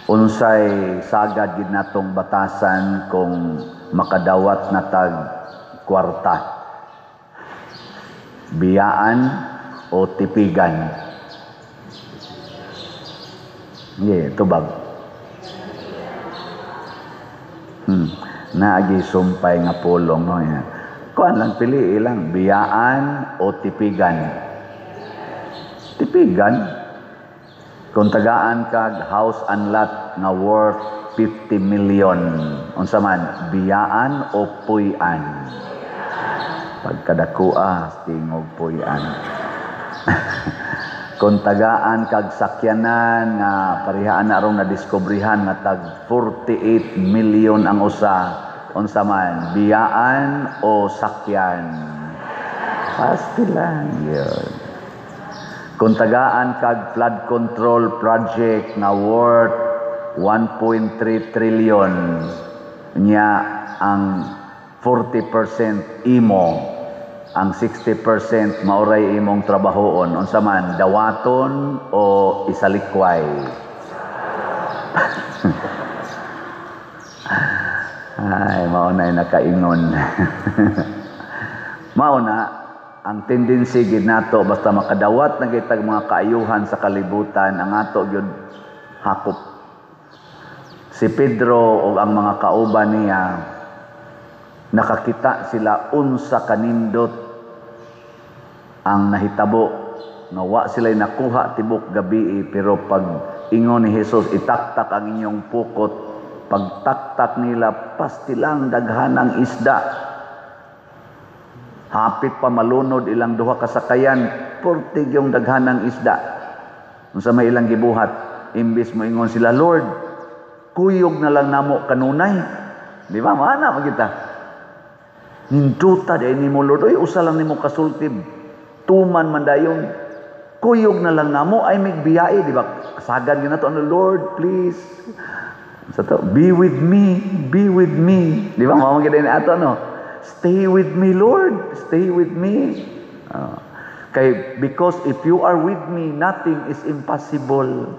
Unsay sagad gid natong batasan kung makadawat na tag kwarta? Biyaan o tipigan? Yeah, tubag. Naagi sumpay nga pulong, no? Yan. Kuan lang, pili lang, biyaan o tipigan. Tipigan. Kung tagaan kag house and lot nga worth 50 million, unsa man, biyaan o puy-an? Pagkadakua, tingog puy-an. Kung tagaan kag sakyanan nga parihaan na arong nadiskubrihan nga tag 48 million ang usa, unsa man, biyaan o sakyan? Pastilan yun. Kung tagaan kag flood control project nga worth 1.3 trillion nya, ang 40% imo, ang 60% maoray imong trabahoon, unsa man, dawaton o isalikway? Ay, mao na nakaingon. Mao na ang tendency gid nato, basta makadawat na kitag mga kaayuhan sa kalibutan, ang ato gyud hakop. Si Pedro o ang mga kauban niya, nakakita sila unsa kanindot ang nahitabo nga wa sila nakuha tibok gabi, pero pag ingon ni Jesus, "Itaktak ang inyong pukot," pagtaktak nila, pastilang daghan ang isda. Hapit pa malunod ilang duha ka sakayan, purtig yung daghan ng isda. Unsa may ilang gibuhat? Imbis mo ingon sila, "Lord, kuyog na lang namo kanunay." Di ba? Maana man kita. "Ninduta di nimo, Lord. Oy, usa lang nimo kasultib. Tuman man dayon. Kuyog na lang namo ay migbiyae," di ba? Kasagan gyud nato, ano, "Lord, please. Sa to, be with me, be with me." Di ba? Mao man gyud ni ato, no? "Stay with me, Lord. Stay with me." Kay because if you are with me, nothing is impossible.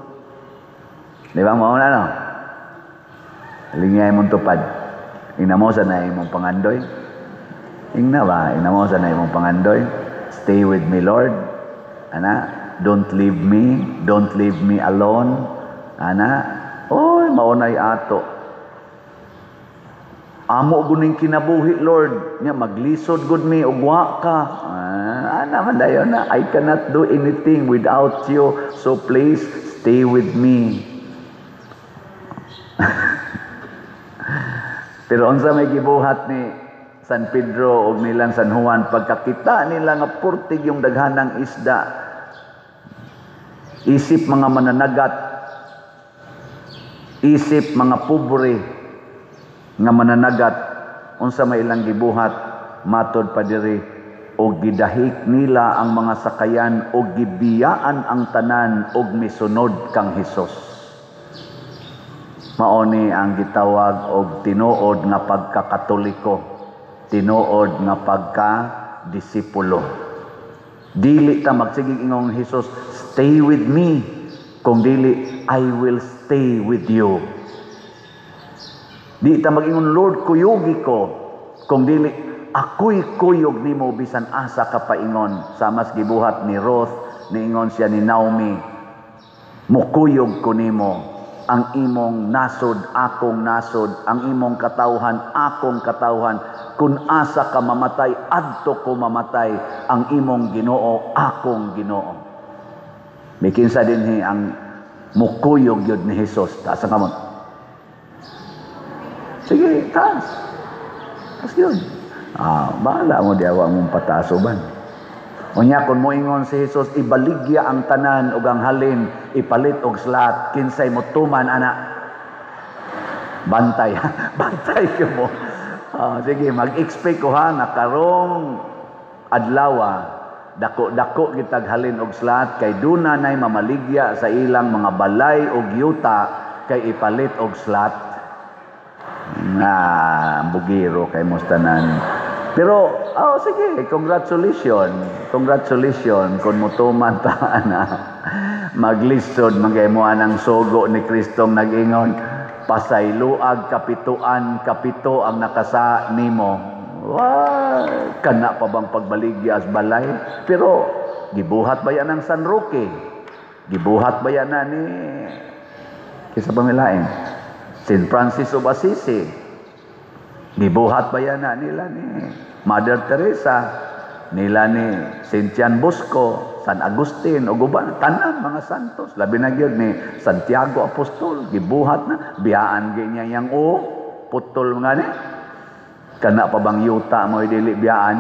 Di ba? Mao na, no? Lingay mong tupad. Ingna mo sa na imong pangandoy. Ingna ba? Ingna mo sa na imong pangandoy. "Stay with me, Lord." Ana, "Don't leave me. Don't leave me alone." Ana, oy, maunay ato. "Amo guning kinabuhi, Lord. Nya maglisod gud mi ug wa ka." Ah, ana man dayon na, "I cannot do anything without you. So please stay with me." Pero unsa may gibuhat ni San Pedro og nilang San Juan pagkakita nila nga purtig yung daghanang isda? Isip mga mananagat, isip mga pobre nga mananagat, unsa may ilang gibuhat? Matod pa diri, og gidahik nila ang mga sakayan og gibiyaan ang tanan og misunod kang Hesus. Mao ni ang gitawag og tinuod nga pagkakatoliko, tinuod nga pagkadisipulo. Dili ta magsigig ingong, "Hesus, stay with me," kung dili, "I will stay with you." Di ta mag-ingon, "Lord, kuyugi ko," kung dili, "Ako'y kuyog nimo bisan asa ka paingon." Sa mas gibuhat ni Ruth, niingon siya ni Naomi, "Mukuyog ko nimo, ang imong nasod, akong nasod, ang imong katawhan, akong katawhan. Kung asa ka mamatay, adto ko mamatay, ang imong Ginoo, akong Ginoo." May kinsa dinhi ang mukuyog yun ni Hesus? Taas ang kamot. Sige, taas. Taas yun. Ah, bahala mo, diawa mong patasoban. Unya kung moingon si Jesus, "Ibaligya ang tanan ug ang halin, ipalit og slat," kinsay mo tuman ana? Bantay, bantay ko mo. Ah, sige, mag-expect ko ha nga karong adlaw dako-dako kitag halin og slat kay duna nay mamaligya sa ilang mga balay og yuta kay ipalit og slat. Nga bugiro kay mostanan. Pero, oh, sige, congratulations. Congratulations kung mutuman ta na maglisod man mo anang sugo ni Kristong nag-ingon, pasayloag kapituan kapito ang nakasa nimo. Wah, kana pa bang pagbaligya as balay? Pero gibuhat ba yan ang San Roque? Gibuhat ba yan na ni kisa pamilain? St. Francis of Assisi. Gibuhat ba yan na nila ni Mother Teresa, nila ni St. John Bosco, San Agustin, ug uban, tanan mga santos. Labi na gyud ni Santiago Apostol, gibuhat na, biyaan gyud niya yang o, putol nga ni. Kana pa bang yuta mo dili biyaan?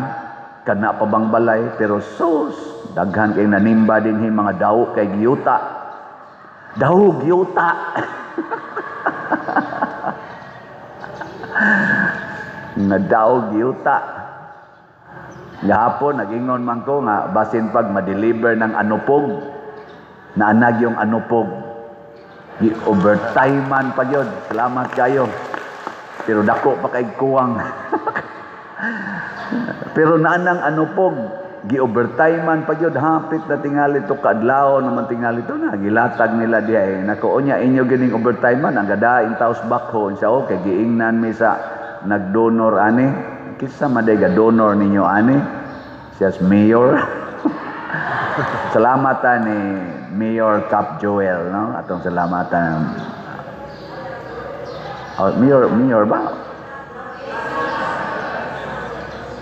Kana pa bang balay? Pero sus, daghan kay nanimba dinhi mga daw kay giyuta. Daw giyuta. Nga daw giyuta. Gahapon nag-ingon man ko nga basin pag ma-deliver ng anupog, naanag yung anupog. Gi-overtime man pa gyud. Salamat kayo. Pero dako pa kay kuwang. Pero naanang anupog, gi-overtime man pa gyud, hapit na tingali to kaadlaw naman tingali to na gilatag nila diha eh. Nako unya inyo gining overtime man ang gadaing taos bakho siya, okay giingnan mi sa nagdonor ani. Kinsa man day ga-donor ninyo ani? Siya mayor. Salamatan ni Mayor Cap Joel, no? Atong salamatan. Oh, mayor ba?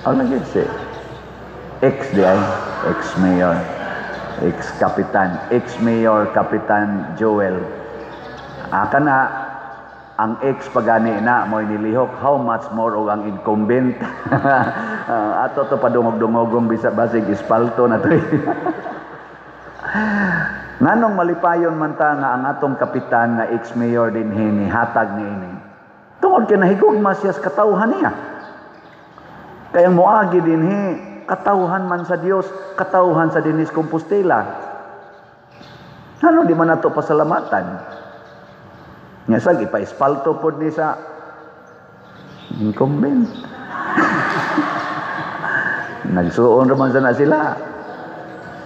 Oh, lagi si ex di ay, ex-mayor, ex-kapitan, ex-mayor Kapitan Joel. Aka na ang ex pagani na mo'y nilihok, how much more og ang incumbent. Ato to padungog-dungogong bisa basig ispalto na to. Nganong malipayon man ta nga ang atong kapitan nga ex-mayor dinhi ni hatag niini? Tungod kay nahigugma siya sa katawhan niya. Kaya moagi dinhi, katawhan man sa Dios, katawhan sa dinis Compostela. Ano di man nato pasalamatan? Nga sag ipa-espalto pod ni sa incumbent. Nagsuon raman sa na sila.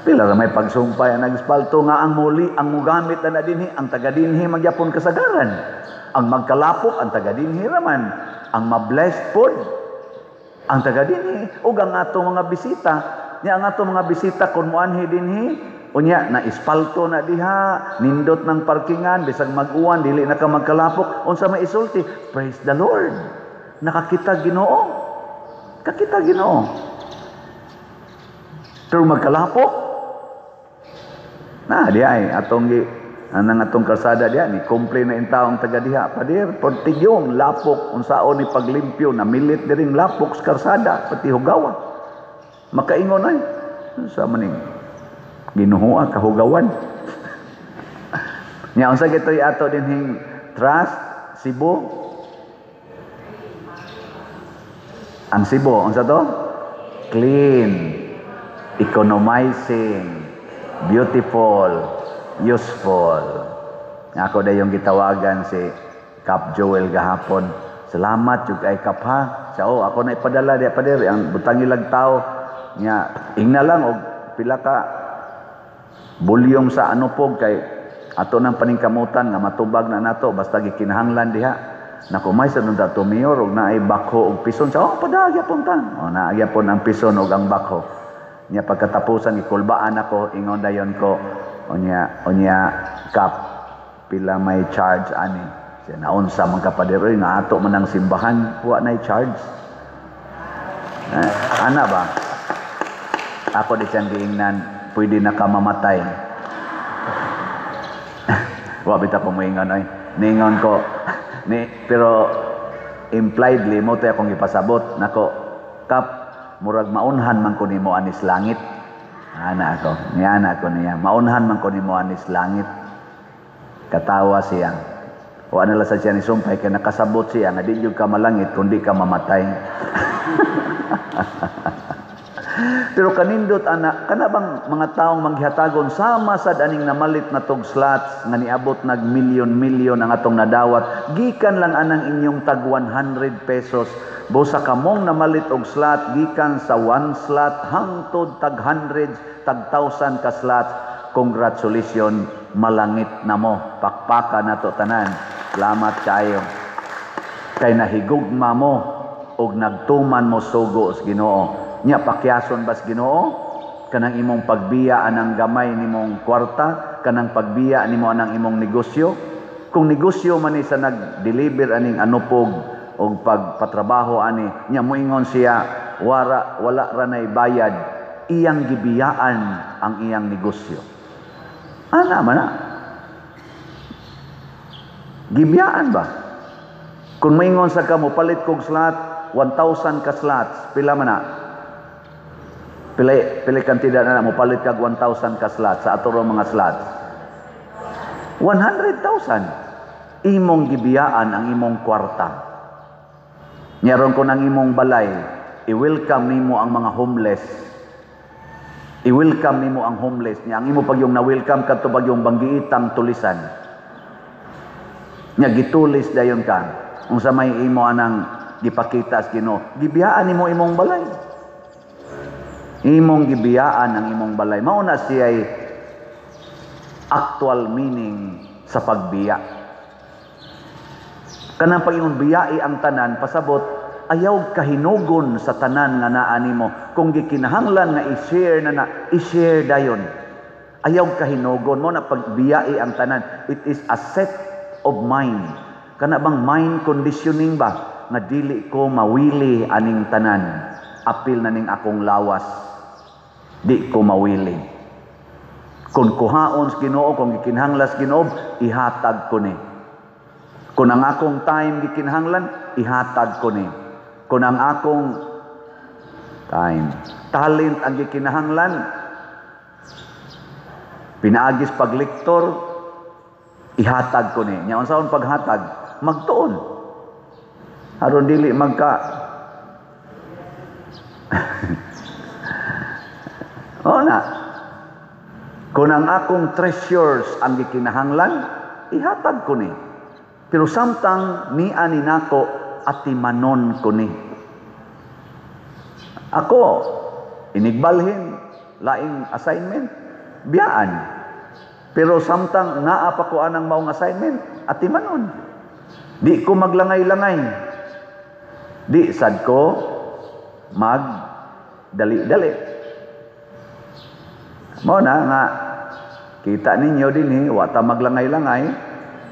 Pila ra may pagsumpay ang nag-espalto nga ang muli ang mugamit na dinhi, ang taga dinhi magyapon kasagaran. Ang magkalapok ang taga dinhi raman, ang ma-blessed pod ang taga dinhi ug ang atong mga bisita. Nya ang atong mga bisita kun moanhi dinhi, unya na espalto na diha, nindot ng parkingan, bisag mag-uwan dili na ka magkalapok, unsa may isulti? Praise the Lord. Nakakita Ginoo. Kakita Ginoo. Pero magkalapok na di ay atong gi anang atong kalsada diha ni complain na in taong taga diha, pader portigyong lapok unsaon ni paglimpyo na milit diring lapok sa kalsada pati hugawa. Makaingon ay unsa man ning ginuhua kahugawan. Nya unsa gitoy ato dinhing trust Cebu? Ang Cebu unsa to? Clean, economizing, beautiful, useful. Ako dayong gitawagan si Kap Joel gahapon. Salamat jud kay Kap ha. Siya, oh, ako na ipadala diha pader ang butang ilag tao. Nya ingna lang og pila ka bulyong sa anupog kay ato nang paningkamutan nga matubag na nato basta gikinahanglan diha. Nako may sa nunda to mayor og naay bakho og pison. Siya, oh, padagyapon ta. Oh, naagyapon ang pison og ang bakho. Nya pagkatapusan gikulbaan ako, ingon dayon ko, unya Kap, pila may charge ani. Siya naunsa man kapader, oy nga ato man ang simbahan, wa nay charge. Ana ba? Ako di siyang giingnan, pwede na ka mamatay. Wa bitaw ko moingon oy. Ningon ko ni, pero impliedly mo tay akong ipasabot nako, Kap, murag maunhan man ko nimo anis langit. Ana ako, niana ako niya. Maunhan man ko nimo anis langit. Katawa siya. Wa na lang sa siya ni sumpay kay nakasabot siya nga di jud ka malangit kundi ka mamatay. Pero kanindot ana, kana bang mga taong manghihatagon sama sad aning namalit na tog slots nga niabot nag milyon-milyon ang atong nadawat, gikan lang anang inyong tag 100 pesos. Busa kamong namalit og slot gikan sa one slot hangtod tag hundreds, tag thousand ka slots. Congratulations, malangit na mo. Pakpaka nato tanan. Salamat kaayo. Kay nahigugma mo og nagtuman mo sugo sa Ginoo. Nya pakyason bas Ginoo kanang imong pagbiya anang gamay nimong kwarta, kanang pagbiya nimo anang imong negosyo. Kung negosyo man ni sa nag-deliver aning anupog og pagpatrabaho ani, nya moingon siya wara wala ra nay bayad, iyang gibiyaan ang iyang negosyo. Ana man na. Gibiyaan ba? Kung moingon sa kamo palit kog slot, 1,000 ka slots, pila man na? Pila, pila kantidad na mo palit kag 1,000 ka slots sa ato mga slots? 100,000. Imong gibiyaan ang imong kwarta. Nyaron ko ng imong balay, i-welcome nimo ang mga homeless. I-welcome nimo ang homeless niya. Ang imo pag yung na-welcome kadto pag yung banggiitang tulisan. Nya gitulis dayon ka. Unsa may imo anang gipakita sa Ginoo, gibiyaan nimo imong balay. Imong gibiyaan ang imong balay. Mao na siya'y actual meaning sa pagbiya. Kanang pag-ingon biyai ang tanan, pasabot ayaw kahinugon sa tanan nga naa nimo. Kung gikinahanglan nga i-share na na, i-share dayon. Ayaw kahinugon mo na pagbiyai ang tanan. It is a set of mind. Kana bang mind conditioning ba nga dili ko mawili aning tanan. Apil na ning akong lawas. Di ko mawili. Kung kuhaon sa Ginoo, kung gikinahanglan sa Ginoo, ihatag ko ni. Kung ang akong time gikinahanglan, ihatag ko ni. Kung ang akong time, talent ang gikinahanglan, pinaagis paglektor, ihatag ko ni. Nya unsaon paghatag? Magtuon. Aron dili magka Oo na. Kung ang akong treasures ang gikinahanglan, ihatag ko ni. Pero samtang niya ni nako, atimanon ko ni. Ako, inigbalhin, laing assignment, biyaan. Pero samtang naa pa ko anang maong assignment, atimanon. Di ko maglangay-langay. Di sad ko mag dali-dali. Mao na nga kita ninyo dinhi wa ta maglangay-langay,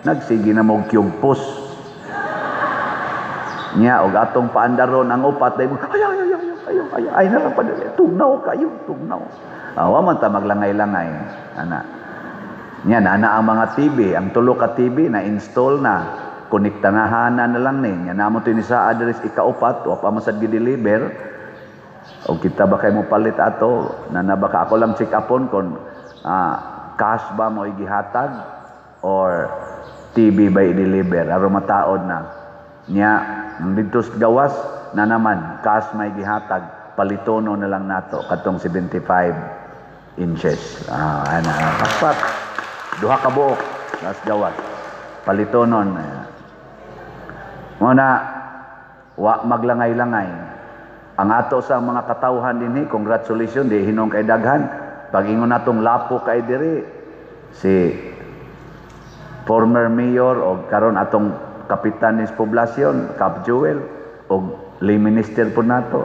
nagsige na mo kyugpos. Nya og atong paandaron ang upat dai ay ay ay ay ay ay ay na lang padali, tugnaw kayo, tugnaw. Ah, wa man ta maglangay-langay ana. Nya na ang mga TV, ang tulo ka TV na install na, konektanahanan na lang ni. Nya namo to ni sa address ikaupat, wa pa man sad gi-deliver. O kita ba kay mo palit ato, na na baka ako lang check upon kung cash ba mo igihatag or TV ba i-deliver aron mataod na. Nya ang didto sa gawas na naman cash may gihatag, palitono na lang nato katong 75 inches. Ana pakpak duha ka buok nas gawas palitonon. Mo na wa maglangay-langay. Ang ato sa mga katawhan dinhi, congratulations, di hinong kay daghan. Pag-ingon natong lapo kay diri si former mayor o karon atong kapitan ni poblasyon, Cap Joel, o lay minister po nato.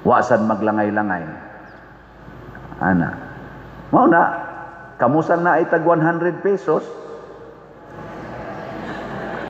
Wa sad maglangay-langay. Ana. Mao na kamusang na ay tag 100 pesos,